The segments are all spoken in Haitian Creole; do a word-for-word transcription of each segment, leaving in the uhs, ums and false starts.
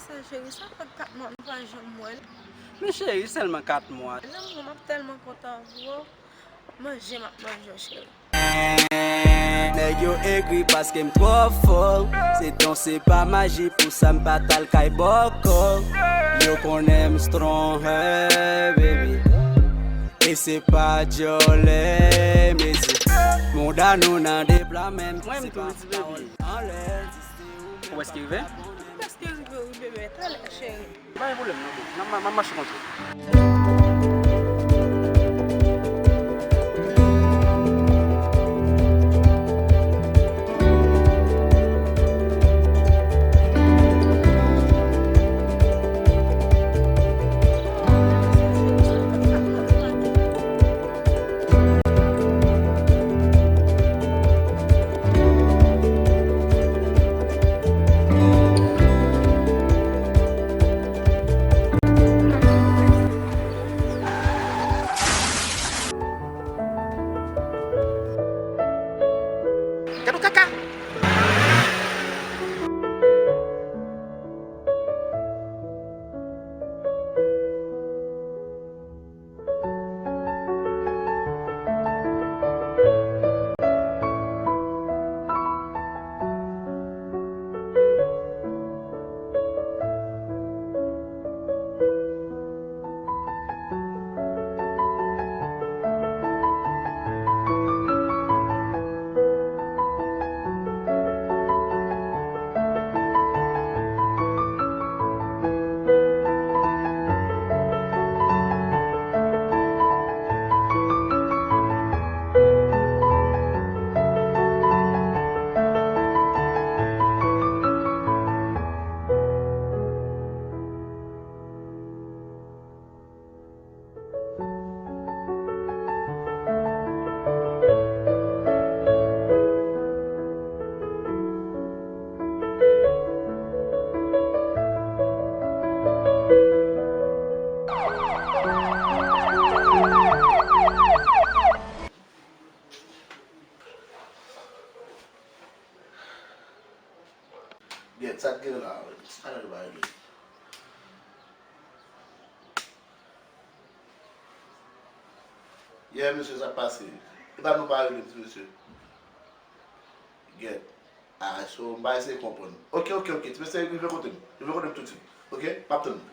Sa cheri, sa fè kat mwa nou pa janm wè. Men cheri, sèlman kat mwa. Lanmou, m ap tèlman kontan pou ou. Manje m ap manje w, cheri. Nèg yo egri paske m twò fò. Se don, se pa maji, pou sa m pa t al kay bòkò. Yo konnen m strong, hey, baby. E se pa dyòlè, mezi. Mouda nou nan de pla menm. Mwen, m tou di, baby. Ou prèske rive? Prèske rive, wi, bebe. Talè, cheri. Pa gen pwoblèm, non, bebe. N ap ma-, m ap mache konsa. Gad yon kaka! Gèt, sa k gen la? Sa k ap regle? Yeah, mesye, sa k pase? E pa nou pa regle, ti mesye. Gèt. Ah, so, m pa eseye konprann. Ok, ok, ok. Ti mesye, rive kote m. Rive kote m toutswit. Ok? M ap tann ou.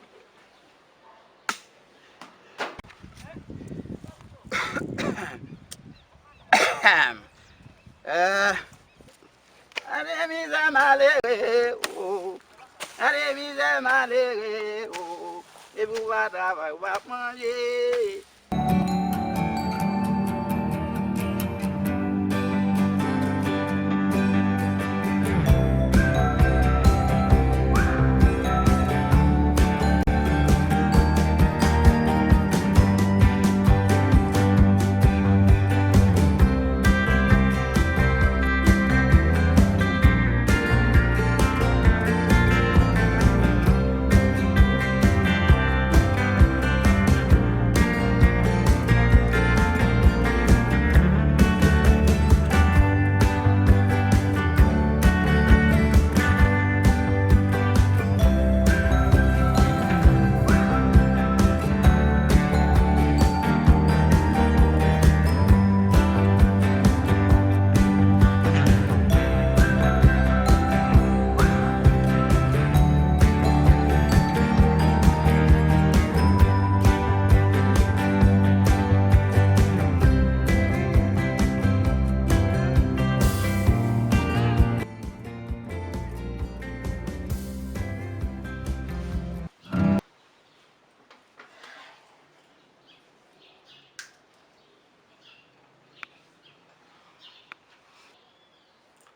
Eh, gade mizè malere, o. Gade mizè malere, o. Depi w pa travay, w p ap manje.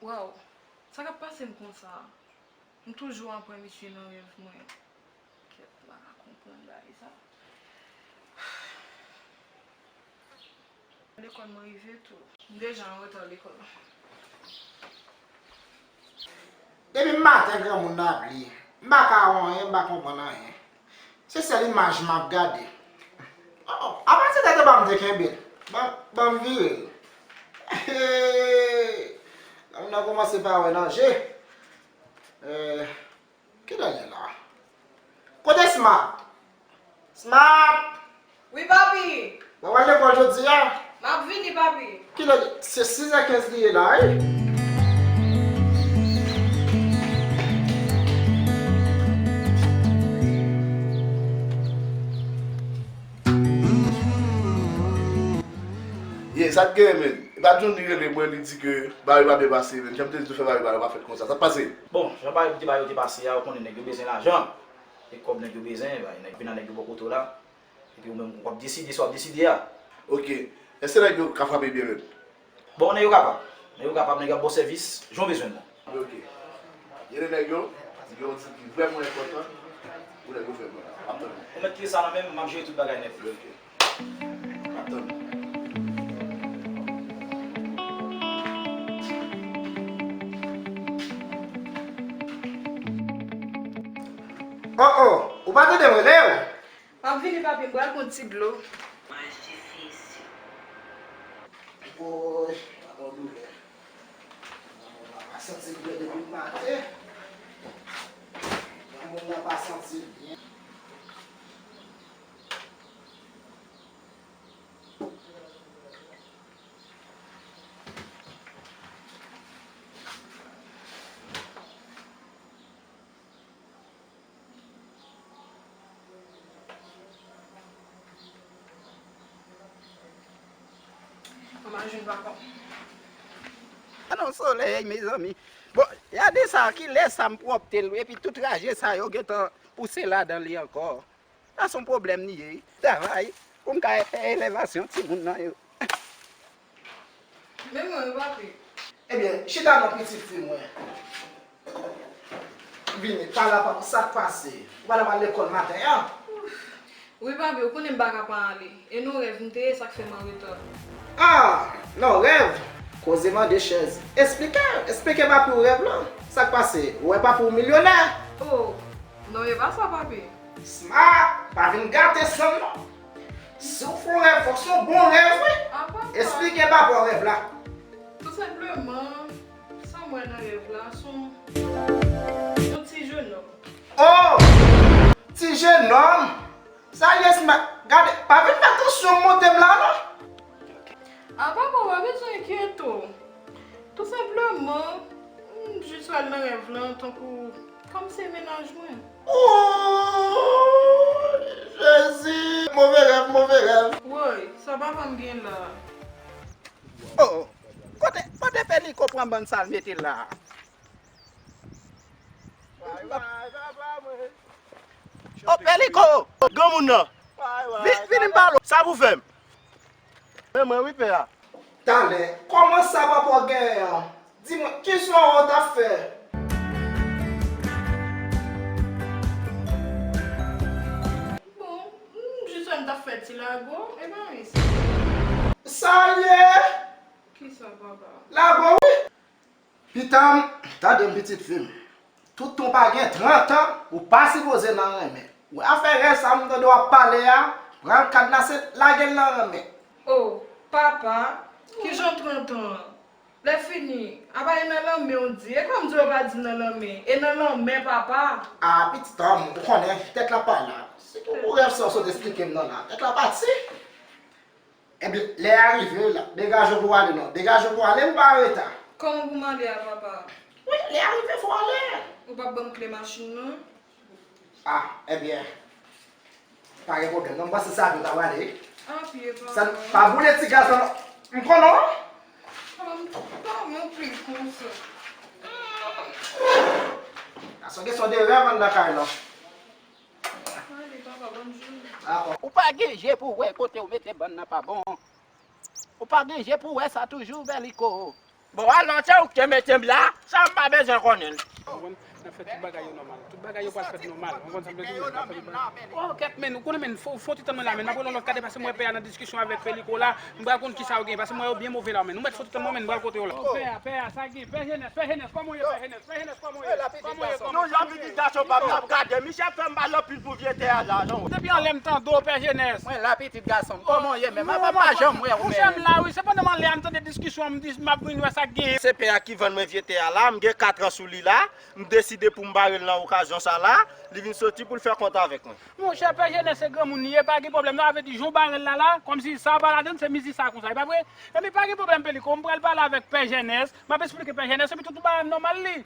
Waw, sa k ap pase m konsa? M toujou ap wè misye nan rèv mwen. Kèt la, konprann bagay sa. Lekòl mwen rive tou. M deja an reta lekòl. Depi maten granmoun nan ap li. M pa ka wè anyen, m pa konprann anyen. Se sèl imaj m ap gade. Oh, oh, apa se tèt anba m te kenbe l? Ban, ban m vire l. Granmoun nan kòmanse pa wè nan je. Eh, kilè l ye la? Smart. Smart! Wi, papi! W ap al lekòl jodi a? M ap vini, papi. Kilè? Se sizè kenz li ye la, wi. Ye, sa k genyen, men? E pa Johnny rele mwen, li di ke bagay yo pa byen pase, men. Jan m te di w fè bagay yo pa fèt konsa. Sa k pase? Bon, jan bagay yo te, bagay yo te pase a, ou konnen nèg yo bezwen lajan. E kòb nèg yo bezwen, bay, nèg vin ak nèg yo bò kote w la. Epi ou menm, w ap deside sa w ap deside a. Ok. Èske nèg yo ka frape byen menm? Bon, nèg yo kapab. Nèg yo kapab, nèg yo ap ba w sèvis, jan w bezwen l lan. Ok. Gen de nèg yo, yo di ki vrèman enpòtan pou nèg yo fè mwen. M ap tann ou. Ou mèt kite sa nan men m, m ap jere tout bagay nèt. Ok. M ap tann ou. Oh, oh, ou pa tande m rele w? M ap vini, papi, m pral pran ti dlo. Woy, pa bon doulè. Granmoun nan pa santi l byen depi maten. Granmoun nan pa santi l byen. Mama jwenn pa bon. An non solèy, mezanmi. Bon, gade sa, kilè sa m pwòpte l, epi tout raje sa yo gentan pouse ladan li ankò. Sa se yon pwoblèm li ye, wi. Travay pou m ka fè elevasyon timoun nan yo. Men mwen, wi, papi. Ebyen, chita non, pitit fi mwen. Vini, pale avè m, sa k pase? Ou pa t ap al lekòl maten an? Wi, papi, ou konnen m pa ka pa ale. E nan rèv m te ye, sa k fè m an reta. Ah, nan rèv? Koze mande chèz. Esplike, esplike papi w rèv lan. Sa k pase? Ou wè papi w milyonè? Oh, non, e pa sa, papi. Smart, pa vin gate san m non. Si w fè yon rèv, fòk se yon bon rèv, wi. Ah, papa. Esplike papa w rèv la. Tou senpleman, sa m wè nan rèv la, se yon, yon ti jenòm. Oh! Ti jenòm! Sa l ye, Smart? Gade, pa vin fè tansyon m monte m la, non. Ah, papa, w pa bezwen enkyete w. Tou senpleman, m jis wè l nan rèv lan, tankou, kòmsi se mennaj mwen. Oh, Jezi! Move rèv, move rèv. Woy, sa papa m gen la? Oh, kote, kote Peliko pran bann sa l mete la? Oh, Peliko! Granmoun nan! Vi-, vini m pale w. Sa pou fè m? Men mwen wi, pè a. Talè, kòman sa papa w genyen an? Di mwen, kisa w t ap fè? Bon, m jis wè m t ap fè ti lago, e pa anyen sa. Sa l ye? Kisa, papa? Lago, wi. Pitanm, tande m, pitit fi m. Toutan w pa gen trant an, ou pa sipoze nan renmen. Ou afè rèv sa m tande w ap pale a, pran kadnase, lage l nan renmen. Oh, papa, kijan trant an? Lè fini, apa e nan lanmè w di? E kòm di yo pa di nan lanmè, e nan lanmè, papa. Ah, pitit an m, ou konnen, tèt la pa la. Se pou rèv sa w sot esplike m nan la. Tèt la pati. Ebyen, lè a rive, la, degaje w pou w ale non. Degaje w pou w ale, m pa an reta. Kòman pou m ale a, papa? Wi, lè a rive, fò w ale. Ou p ap ban m kle machin nan? Ah, ebyen, pa gen pwoblèm non. M panse sa tou ta prale, wi. Apye, papa. Sa, pa boule ti gaz lan non. M konnen w. Papa, m pa renmen w pil konsa. Sa se yon kesyon de rèv anndan kay lan. Ale, papa, bòn jounen. Ou pa gen je pou w wè kote w mete bann nan pa bon. Ou pa gen je pou w wè sa toujou, Peliko. Bon, alò, se ou ki te mete m la, sa m pa bezwen konnen l. Ou konprann? N ap fè tout bagay yo nòmal. Tout bagay yo pral fèt nòmal. Ou konprann sa m vle di? N ap fè tout bagay. Oh, kèt, men, ou konnen, men, fò, fò ti tann mwen la, men, m ap rele yon lòt kade, paske m wè pè a nan diskisyon avèk Peliko la, m pral konn kisa yo gen, paske m wè yo byen move la, men, nou mèt fò ti tann mwen, men, m pral kote yo la. Oh, pè a, pè a, sa gen, pè Jenès, pè Jenès, kòman w ye, pè Jenès, pè Jenès? Kòman w ye? Kòman w ye? Kòman w ye? Kòman w ye? Yon lòt pitit gason pa m ap gade. Michel fè m mal anpil pou vye tè a la, non. Depi anlè m tande w, pè Jenès. Mwen la, pitit gason m. Kòman w ye menm? Apa m pa janm wè w menm. Mouche m la, wi. Se pandan m anlè a, m tande diskisyon an, m di, m ap vin wè sa k genyen. Se pè a ki vann mwen vye tè a la. M gen kat an sou li la. M deside pou m bare l nan okazyon sa la, li vin soti pou l fè kont avèk mwen. Monchè, Pè Jenès se granmoun li ye, pa gen pwoblèm non, sa vle di jan w bare l la la, kòmsi sa pa ladann, se mizi sa konsa, e pa vre? Ebyen pa gen pwoblèm Peliko, m pral pale avèk Pè Jenès, m ap esplike Pè Jenès, epi tout bagay nòmal li.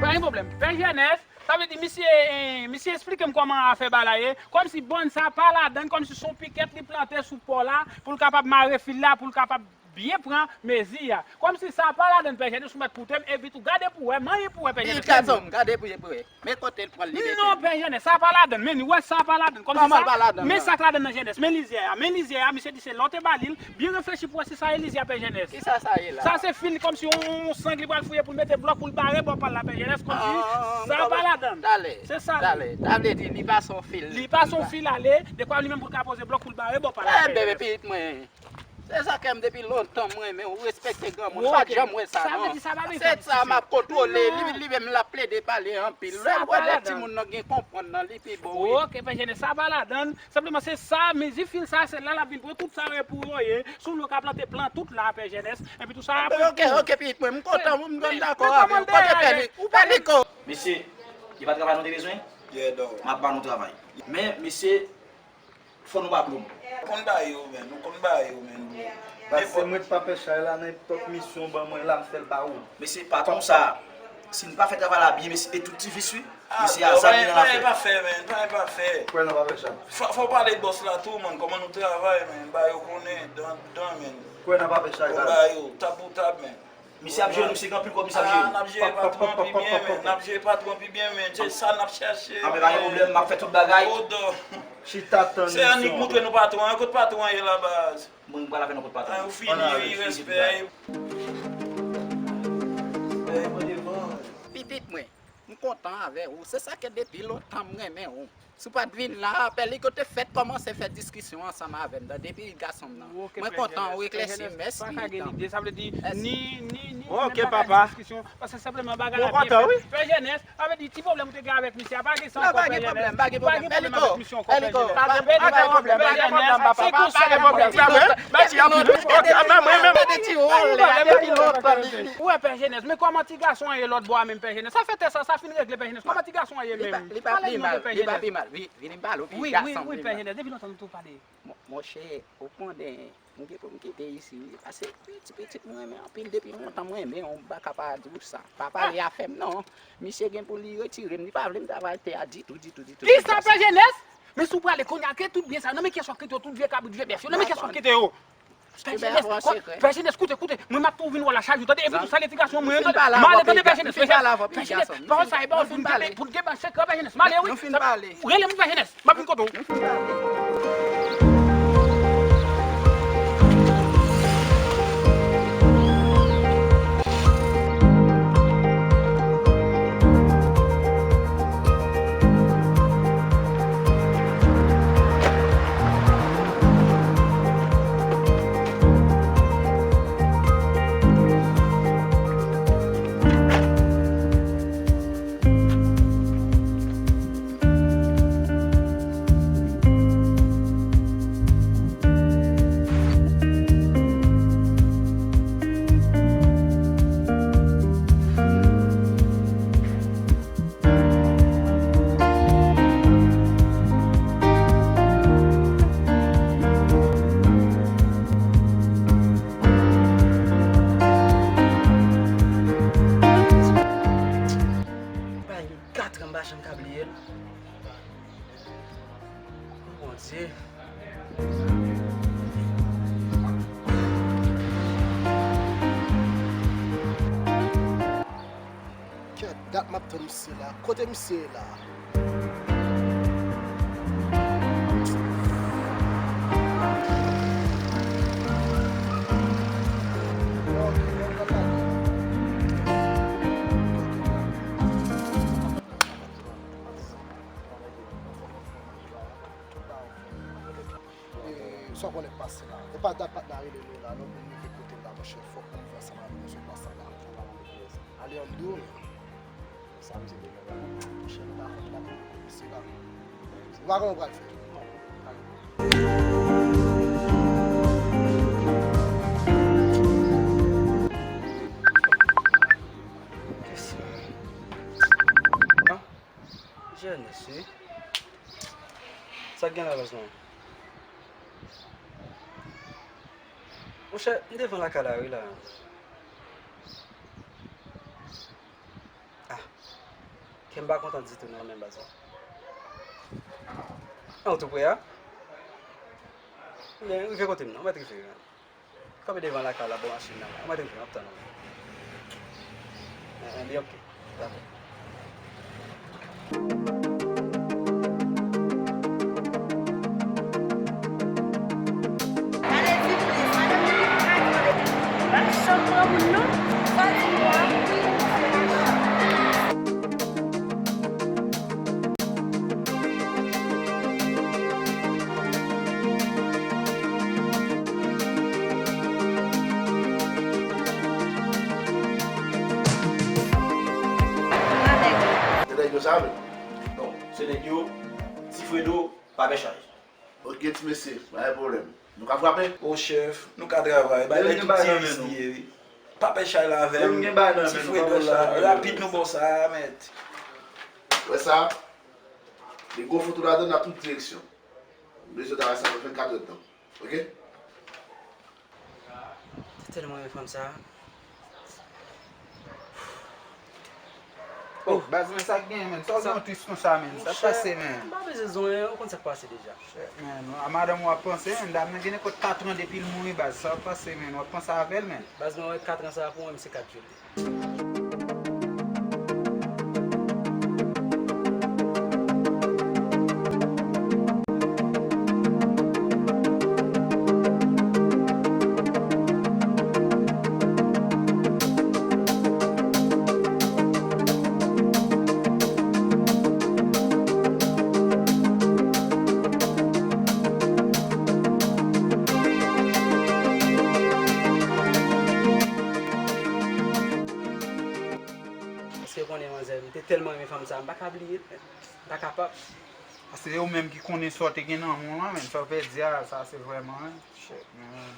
Pa gen pwoblèm. Pè Jenès, sa vle di misye, eh, misye esplike m kòman afè bagay la ye. Kòmsi bòn sa pa ladann, kòmsi se yon pikèt li plante sou pò la, pou l kapab mare fil la, pou l kapab byen pran mezi a. Kòmsi sa pa ladann, Pè Jenès, ou mèt koute m, epi tou gade pou wè, manyen pou wè, Pè Jenès. Pi gason, gade pou wè. Men kote l pran l, li mete. Non, Pè Jenès, sa pa ladann. Men li wè sa pa ladann. Kòmsi sa, men sa k ladann nan Jenès. Men lizyè a. Men lizyè a, misye di se lè w te ba li l. Byen reflechi pou wè si sa e lizyè a, Pè Jenès. Kisa sa ye la? Sa se fil kòmsi yon, yon sang li pral fouye pou l mete blòk pou l bare bò pa l la, Pè Jenès. Kòmsi sa pa ladann. Talè. Se sa. Talè. Sa vle di li pa se yon fil. Li pa se yon fil ale. Dekwa li menm pou l ka poze blòk pou l bare bò pa l la, Pè Jenès. Ebyen, pitit mwen. Se sa k fè m depi lontan m renmen w, respekte granmoun. Ou pa janm wè sa non. Se sa m ap kontwole, li, li menm l ap plede pale anpil. Lè w wè lè timoun nan gen konprann nan, li pi bon wi. Ok, Pè Jenès, sa pa ladann. Senpleman se sa, mezi fil sa, se la l ap vin pran tout sa yo pou yo ye. Sou nou ka plante plant tout la, Pè Jenès. Epi tou sa ap. Ok, ok, pitit mwen, m kontan, m dakò avè w. Kote Pèliko? Pèliko! Mesye, e pa travay nou te bezwen? M ap ba nou travay. Men, mesye, fò nou pa pran. Nou konn ba yo, men. Nou konn ba yo, men, bro. Pase mwen pa pè chay la, nenpòt misyon w ban mwen la, m fè l ba ou. Mesye, patwon sa, si n pa fè travay la byen, mesye, e tout ti vis wi. Mesye, a zam li nan lafè. Pa fè, men, pa fè. Kwè nan pa pè chay. Fò, fò w pale bòs la tou, man, kòman nou travay, men, ba yo konnen, dan, dan, men. Kwè nan pa pè chay, ba yo, tab pou tab, men. Misye ap jere nou, misye gen anpil kòb, misye ap jere nou. Ah, n ap jere patwon pi byen, men. N ap jere patwon pi byen, men. Se sa n ap chèche, men. Ah, men pa gen pwoblèm, m ap fè tout bagay. Chita tann misyon an. Se annik moutre nou patwon an. Kot patwon an ye la, baz? Mwen, m pral avè nou kot patwon an. Ah, ou fini, wi, respè. Respè, mwen devan. Pitit mwen. M kontan avè ou. Se sa k fè depi lontan m renmen ou. Si w pa t vin la, Pèliko te fèt kòmanse fè diskisyon ansanm avè m, tande, pitit gason m nan. Mwen kontan ou eklèsi m, mèsi. Pa ka gen lide, sa vle di, ni, ni, ni, ok, papa. Diskisyon, paske senpleman bagay la byen fèt. Pè Jenès, sa vle di, ti pwoblèm ou te gen avèk misye a, pa gen sa ankò, Pè Jenès. Pa gen pwoblèm, pa gen pwoblèm. Pèliko, Pèliko, pa gen pwoblèm, papa, pa gen pwoblèm. Mèsi anpil. Ok, mwen menm. Ou wè, Pè Jenès, men kòman ti gason an ye lòt bò a menm, Pè Jenès? Sa fè tè sa, sa fin regle, Pè Jenès. Kòman ti gason an ye menm? Li pa, li pa pi mal, li pa pi mal. Vini m pale w, pi gason m. Wi, wi, wi, Pè Jenès, depi lontan nou tou pale. Mon, monchè, ou konnen, m gen pou m kite isi, wi. Paske ti pitit mwen renmen anpil, depi lontan mwen renmen, m pa ka pa di w sa. Pa pale afè m, non. Misye gen pou li retire m, li pa vle m travay tè a ditou, ditou, ditou. Kisa, Pè Jenès? Men si w prale kounye a, ke tout byen sa yo, nan men kiyès w ap kite yo, tout vye kabrit, vye bèf yo, nan men kiyès w ap kite yo? Pè Jenès, Pè Jenès, koute, koute, mwen m ap tou vin wè w la chak jou, tande, epi tou sa lè ti gason mwen, tande, m ale, tande, Pè Jenès, Pè Jenès, pawòl sa e pawòl pou n gen, pou n gen bay sekrè, Pè Jenès, m ale, wi, rele m, Pè Jenès, m ap vin kote w. Bay li katran m pa janm ka bliye l. O Bondye. Kèt, dat m ap tann misye la. Kote misye ye la? Lalo pou nou rive kote la, monchè, fòk nou fè ansanm avèk nou sou plas la, la, pou nou ale an dou. Sa, misye te gen la. Monchè, nou pa konn la, misye la. Ou pa konn ou pral fè. Kisa? Ah, G N S, wi. Sa k gen la, baz mwen? Monchè, m devan lakay la, wi, la. Ah, kè m pa kontan ditou, non, menm, baz mwen. Ah, ou tou pre a? Ebyen, rive kote m, non, ou mèt rive, wi. Kanpe devan lakay la, bò machin nan la. Ou mèt rive, m ap tann ou. Eh, eh, li oke. Dakò. Se nèg yo sa, men. Non, se nèg yo, Ti Fredo, pa pè chay. Ok, ti mesye, pa gen pwoblèm. Nou ka frape? O chèf, nou ka travay. Bay tout ti ris li ye, wi. Pa pè chay la avè m. Ti Fredo la, rapid nou bon sa, mèt. Wè sa? Li gon foto ladan nan tout direksyon. M bezwen travay sa nan vennkat èdtan. Ok? Te tèlman renmen fanm sa. Oh, baz, men sa k genyen, men. Sa w gen yon tris konsa, men. Sa k pase, men. M pa bezwen zonyen, ou konn sa k pase deja. Shit, men. A madanm w ap panse, men. Dam nan gen nenpòt katran depi l mouri, baz. Sa w ap pase, men. W ap panse avè l, men. Baz, mwen wè katran sa pou mwen, se kat jou. Èske w konnen, manzè, m te tèlman renmen fanm sa, m pa ka bliye l, men. M pa kapab. Paske se ou menm ki konnen sa w te gen nan men w lan, men sa w pèdi a, sa se vrèman, shit, men.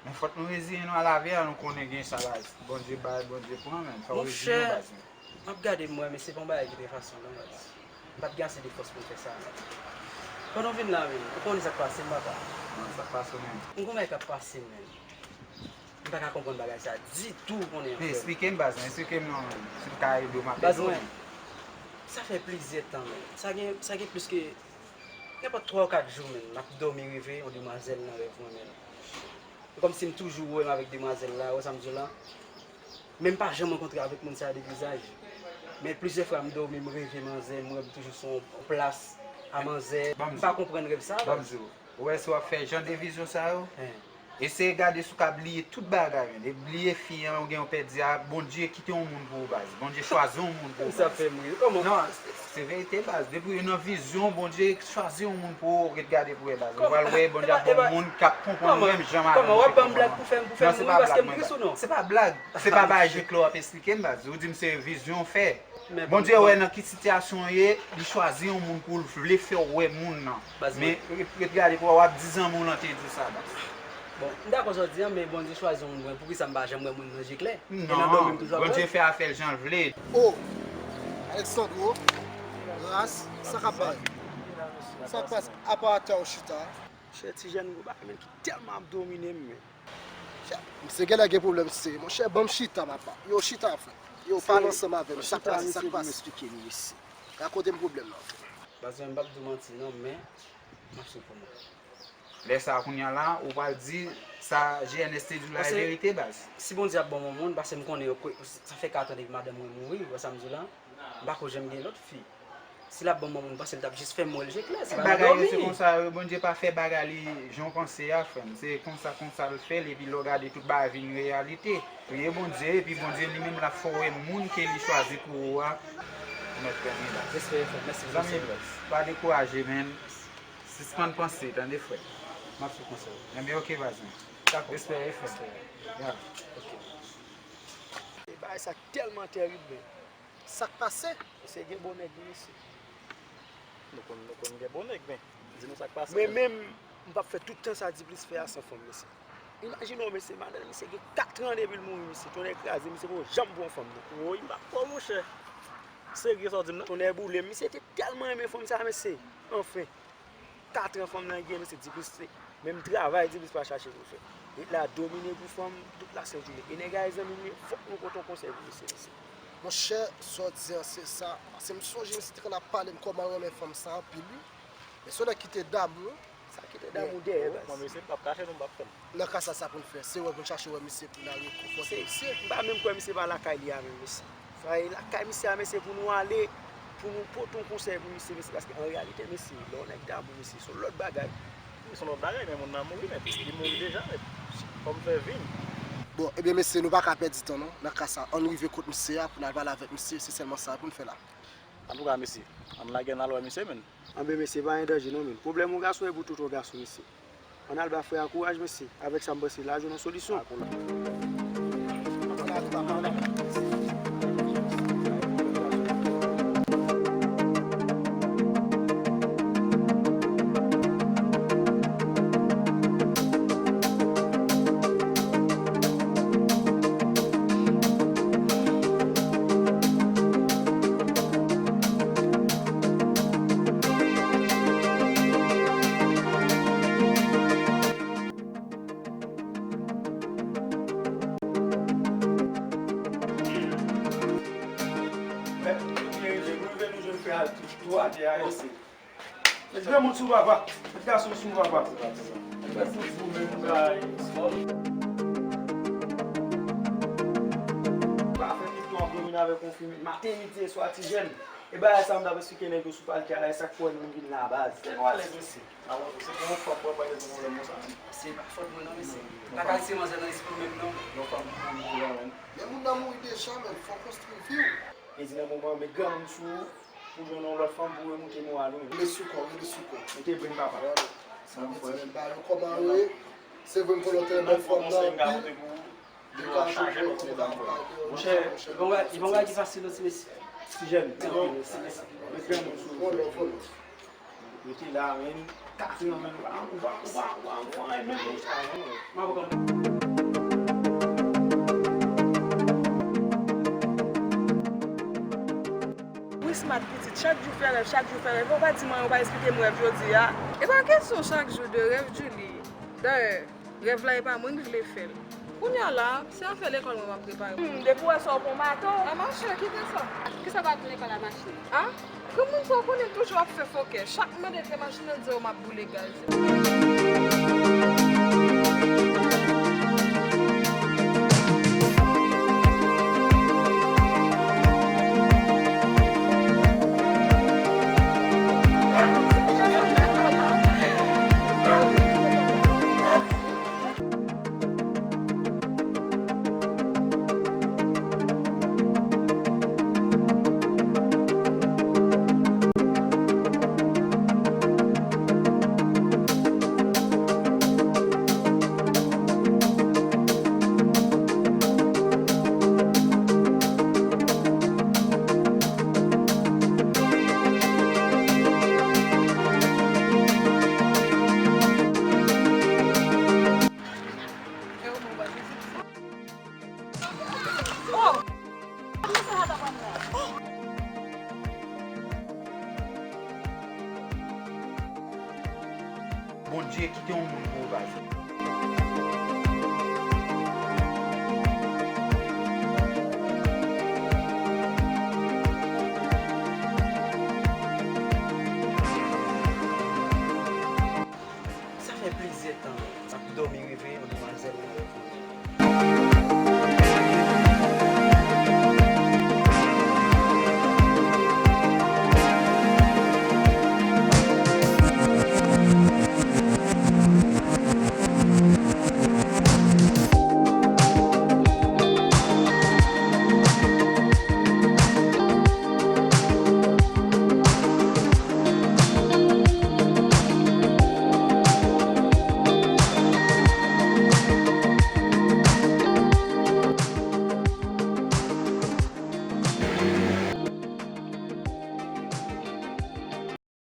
Men fòk nou reziyen nou a lavi a, nou konnen gen sa la. Bondye bay, Bondye pran, men fòk w reziyen w, baz, men. M ap gade, m wè, men se pa yon bagay ki te fasil, non, baz. M pa t gen ase de fòs pou m fè sa, men. Pandan w vin la, men, ou konnen sa k pase m, papa. Non, sa k pase w menm? M gon bagay k ap pase m, men. M pa ka konprann bagay sa ditou, ou konnen, frè m. Men eksplike m, baz, men eksplike m non, men. Si m ka ede w, m ap ede w, men. Baz mwen, sa fè plizyè tan, men. Sa gen, sa gen plis ke nenpòt twa ou kat jou, men. M ap dòmi reve yon demwazèl nan rèv mwen, men. E kòmsi m toujou wè m avèk demwazèl la, ou wè sa m di w la? Men m pa janm rankontre avèk moun sa a de vizaj. Men plizyè fwa m dòmi, m reve manzè, m wè m toujou sou yon plas a manzè. M pa konprann rèv sa a, baz. Ou wè si w ap fè jan de vizyon sa yo, eseye gade si w ka bliye tout bagay, men. E bliye fi an, ou gen yon pèdi a, Bondye kite yon moun pou ou, baz. Bondye chwazi yon moun pou ou, baz. Sa fè m ri. Kòman? Non, se, se verite, baz. Depi w nan vizyon, Bondye chwazi yon moun pou ou, ret gade pou wè, baz. Ou pral wè, Bondye ap ba w moun k ap konprann ou menm jan madanm ou te konprann ou an. Kòman? W ap ban m blag pou fè m, pou fè m ri paske m tris ou non? Se pa blag, se pa blag. Se pa bagay jek la w ap esplike m, baz. Ou di m se vizyon w fè. Bondye wè nan ki sitiyasyon w ye, li chwazi yon moun pou l vle fè w wè moun nan. Men, ret, ret gade pou w ap di zanmi w lan te di w sa, baz. Bon, m dakò sa w di an, men Bondye chwazi yon moun pou mwen, poukisa m pa janm wè moun nan je klè? E nan dòmi m toujou ap wè l? Non, Bondye fè afè l jan l vle. Oh, Alexandro, ras, sa k ap bay? Sa k pase? Apa atè w chita? Chè ti jèn gwo bagay, men ki tèlman ap domine m, men. Chè, misye genlè gen pwoblèm serye. Monchè, ban m chita, papa. Yo, chita, frè. Yo, pale ansanm avè m. Sa k pase? Sa k pase? Rakonte m pwoblèm nan, frè. Baz mwen, m p ap di w manti, non, men m ap swiv pou mwen. Lè sa a, kounye a la, ou pral di sa G N S te di w la e verite, baz. Si Bondye ap ban m yon moun, paske m konnen yo, sa fè kat an depi madanm mwen mouri, ou wè sa m di w la? M pa ko janm gen lòt fi. Si l ap ban m yon moun, paske l t ap jis fè m wè l je klè, se pa nan dòmi. Bagay yo se konsa yo, Bondye pa fè bagay li jan w panse a, frè m. Se konsa, konsa l fè l, epi lè w gade tout bagay vin reyalite. Priye Bondye, epi Bondye li menm l ap fè w wè moun ke li chwazi pou ou a. Ou mèt renmen, baz. Respè, frè m. Mèsi pou konsèy yo. Zanmi, pa dekouraje, men. Sispann panse, tande, frè m. M ap sou konsèy ou. Enben, oke, baz mwen. Dakò. Respè, respè. Ya. Oke. E bagay sa tèlman tèrib, men. Sa k pase? Mesye, gen bon nèg, wi, mesye. Nou konn, nou konn gen bon nèg, men di nou sa k pase. Mwen menm, m p ap fè tout tan sa Diplis fè a san fanm, mesye. Imajine w, mesye, madanm misye gen kat an depi l mouri, mesye. Tonnè kraze, misye poko janm pran fanm, non. Woy, m p ap kwè w, monchè. Serye sa w di m nan? Tonnè boule m, misye te tèlman renmen fanm sa, mesye. Anfen. Kat an fanm nan gen, mesye, Diplis se menm travay Diplis pa chache pou l fè. Ret la domine pou fanm tout la sent jounen. E nèg la e zanmi m, fòk nou pote yon konsèy pou misye, mesye. Monchè, sa w di an, se sa. Paske m sonje misye te konn ap pale m kòman l renmen fanm sa anpil, wi. Men se yon nèg ki te damou, wi. Sa ki te damou dèyè, baz. Mwen, mesye, m p ap kache nou, m p ap fè l. Nan ka sa, sa pou n fè? Se wè pou n chache wè misye pou n al rekonfòte misye. M pa menm kwè misye pa lakay li a menm, mesye. Fwa e lakay misye a, mesye, pou nou ale, pou nou pote yon konsèy pou misye, mesye, paske an reyalite, mesye, lè yon nèg damou, mesye, se yon lòt bagay. Wi, se yon lòt bagay, men moun nan mouri nèt. Li mouri deja nèt. Fò m fè vi m. Bon, ebyen, mesye, nou pa ka pèdi tan, non. Nan ka sa, ann rive kot misye a pou n al pale avèk misye, se sèlman sa pou n fè la. Antouka, mesye, ann lage n al wè misye, menn. Anben, mesye, pa gen danje non, menn. Pwoblèm yon gason e pou tout yon gason, mesye. Ann al ba frè a kouraj, mesye. Avèk sa, m panse l a jwenn yon solisyon. Met, nou byen rive, nou rive, nou jwenn frè a tou atè a, mesye. Met granmoun sou papa. Met gason sou papa. Met gason sou menm bagay. Pa fè tout tan domine avèk yon fi maten, midi e swa, ti jèn. E bagay sa m t ap esplike nèg yo sou palke a la, e sa k fè nou vin la baz. Se nou alèz, mesye. Alò, se pou yon fanm pou w ap pale de pwoblèm konsa. Se pa fòt mwen non, mesye. Pa kalse manzè nan lespri w menm non. Yon fanm ki pou mouri la, menn. Men moun nan mouri deja, menn. Fò w konstwi vi w. E di nan moman, met granmoun sou ou. Pou jwenn yon lòt fanm pou remoute moral ou. Rele sou kò, rele sou kò. Ou te brenn papa. Sa m fè. Ba yo kòman yo ye. Se vre m konnen w te renmen fanm nan anpil. Li ka chaje lòt medam, frè. Monchè, li pa yon bagay, li pa yon bagay ki fasil non, ti mesye. Ti jèn, ti jèn, ti mesye. Met granmoun sou ou. Vòlò, vòlò. Yo te la, menn. Kase nan menn. Ou pa, ou pa, ou pa, ou pa, ou pa, menn. M ap pran. Wi, Smat pitit, chak jou fè rèv, chak jou fè rèv. Ou pa di mwen, ou pa esplike m rèv jodi a. E pa kesyon chak jou de rèv, Julie. Dayè, rèv la e pa mwen ki vle fè l. Kounye a la, se afè lekòl mwen m ap prepare. Hmm, depi w wè sa, w pran mato. A, monchè, kite sa. Kisa w pa vin lekòl a machin? A? Granmoun sa w konnen toujou ap fè fòkè. Chak m mande l fè machin nan, l di w m ap boule gaz.